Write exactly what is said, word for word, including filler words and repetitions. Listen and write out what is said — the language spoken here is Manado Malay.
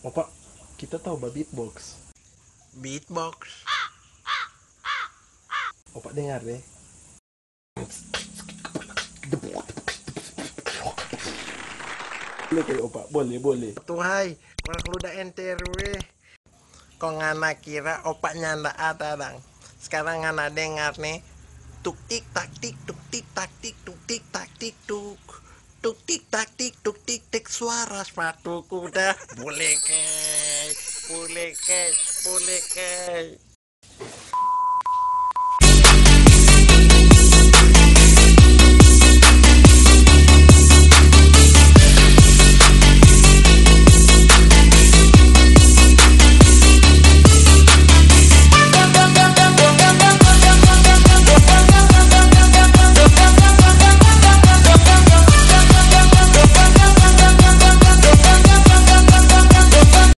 Opa, kita tahu ba beatbox. Beatbox. Opa dengar deh. Boleh kali, Opa? Boleh, boleh. Tuhai, kurang luda enter weh. Kong ngana kira opa nyanda ada dang. Sekarang ngana dengar ne. Tuk tik tak tik, tuk tik tak tik, tuk tik tak tik tuk. Tuk tik tak tik, tuk tik tik, suara sepatu kuda. Buleke, buleke, buleke.